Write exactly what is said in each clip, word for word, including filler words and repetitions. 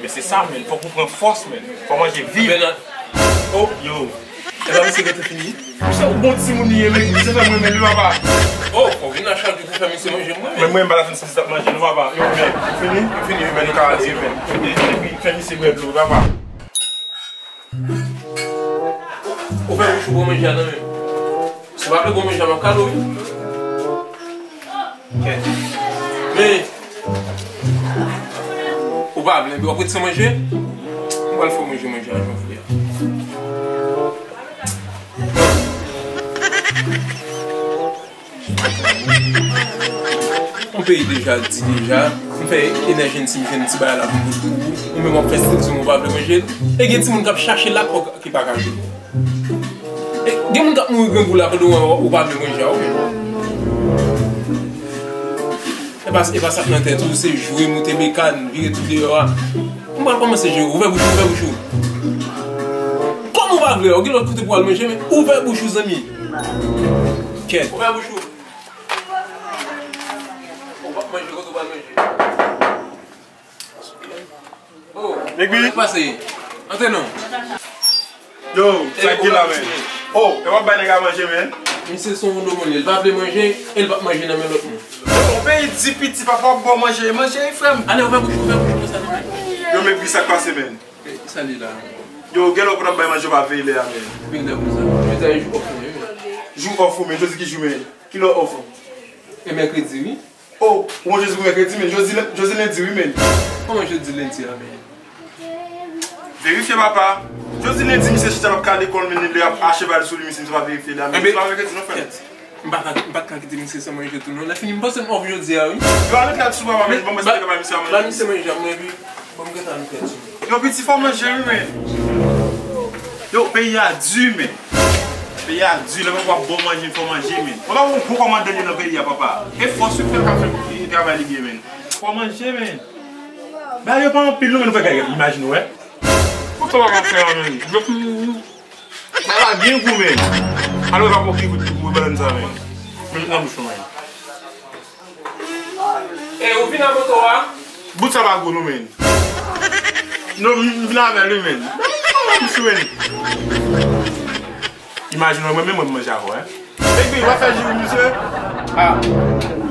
Men se sa, men. Fòk ou pran fòs, men. Fò manje viv. Bènat. Oh, yo. E pa misye gentan fini? Misye yon bon timoun li ye, men. Misye fè m renmen li, papa. Oh, fò vin nan chak jou pou fè misye manje mwen. Men mwen, m pa t atann sa misye t ap manje, non, papa. Yo, men, fini? Fini, men nou ka ale, men. Epi, fè misye bwè dlo, papa. Ou fè bouch ou bon manje a nan men. Si w pa vle bon manje a, m ap kale w, wi. Men, ou pa vle, epi w ap ret san manje? M pral fè w manje manje a, jan w vle a. Yon peyi deja di deja, m fè enèji n si m jwenn ti bagay la pou bout pou ou, ou menm w ap fè stil sou mwen, ou pa vle manje l. E gen timoun k ap chache lakò ki pa ka jwenn. E gen moun k ap mouri grangou la pandan w, ou pa vle manje a, ou menm. E pa, e pa sa k nan tèt ou, se jwe, moute bekàn, vire tou deyò a. M pral kòmanse jere w. Ouvè bouch ou, ouvè bouch ou. Kòm ou pa vle, ou gen lòt kote pou al manje, men ouvè bouch ou, zanmi. Kèt. Ouvè bouch ou. Ou p ap manje kote ou pral manje. Oh, Big B. Sa k pase? Antre non. Yo, sa k gen la, men? Oh, e w ap bay nèg la manje, men? Misye se yon domon li ye. Li pa vle manje, e li p ap manje nan men lòt moun. Yo, yon peyi di piti, papa, w ap ba w manje. Manje, frè m. Ale, ouvè bouch ou, ouvè bouch ou, konsa non, men. Yo, men, Big B, sa k pase, men? E, sa li la. Yo, gen lè w konn ap bay manje, w pa veye lè a, men. Veye lè konsa. Jodi a e jou off mwen, wi, men. Jou off ou, men? Jodi ki jou, men? Ki lè off ou? E mèkredi, wi. Oh, ou manje jodi pou mèkredi, men jodi, jodi lendi, wi, men. Kòman jodi lendi a, men? Verifye, papa. Jodi lendi, misye chita l ap ka lekòl, men li ap achte bagay sou li, misye, misye pa verifye la, men. Enben, se pa mèkredi, non, frè m. M pa ka, m pa t ka kite misye san manje tou, non. Lè fini, m panse m off jodi a, wi. Yo, ale tèt sou, papa, men bon, mwen se te ka bay misye a manje. Ba misye manje a, mwen, epi, bon, m gentan ale tèt sou. Yo, piti, fò manje, wi, men. Yo, peyi a di, men. Peyi a di, lè papa ap ba w manje, fò manje, men. Papa, ou bon kòmandan li nan peyi a, papa. E fòs ou fè l ka fè travay li byen, men. Fò manje, men. Bagay yo pa anpil, non, men nou fè gade, imajine w, wè. Pou sa papa fè a, men. Yo, bagay byen gou, men. Alò, papa, ki kout pou bann sa, men. Men, nan bouch ou, men. E, ou vin a moto a? Bout sa pa gou non, men. Non, m vin avè l, wi, men. Misye, men. Imajine w, mwen menm, mwen manje avè w, en. Epi, w ap fè ji pou misye? Ah,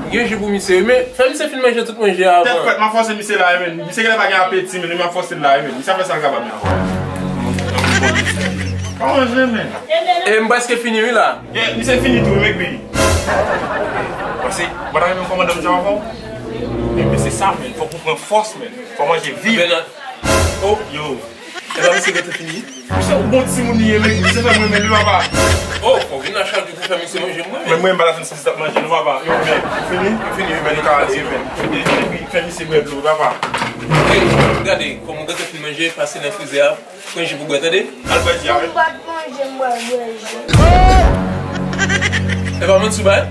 gen ji pou misye, wi, men fè misye fin manje tout manje a avan. Tèt frèt, m ap fòse misye la, wi, men. Misye genlè pa gen apeti, men m ap fòse l la, wi, men. Misye ap fè sa l kapab, men. Pa manje, men. E m prèske fini, wi, la. Yeah, misye fini tou, wi, men. Paske, mwen ta renmen kòmandan misye avan. Ebyen, se sa, men. Fòk ou pran fòs, men. Fò manje viv. Bènat. Oh, yo. E pa misye gentan fini? Misye yon bon timoun li ye, men. Misye fè m renmen li, papa. Oh, fò vin a chak jou pou fè misye manje mwen. Men mwen, m pa t atann sa misye t ap manje, non, papa. Yo, men, fini? Fini, men nou ka ale, men. Epi, fè misye bwè dlo, papa. Ok, gade, kòm ou gentan fin manje, pase nan frizè a. Pran ji pou bwè, tande? Al bwè ji a, wi. M pa t manje, m pral bwè ji. E pa manti w bay?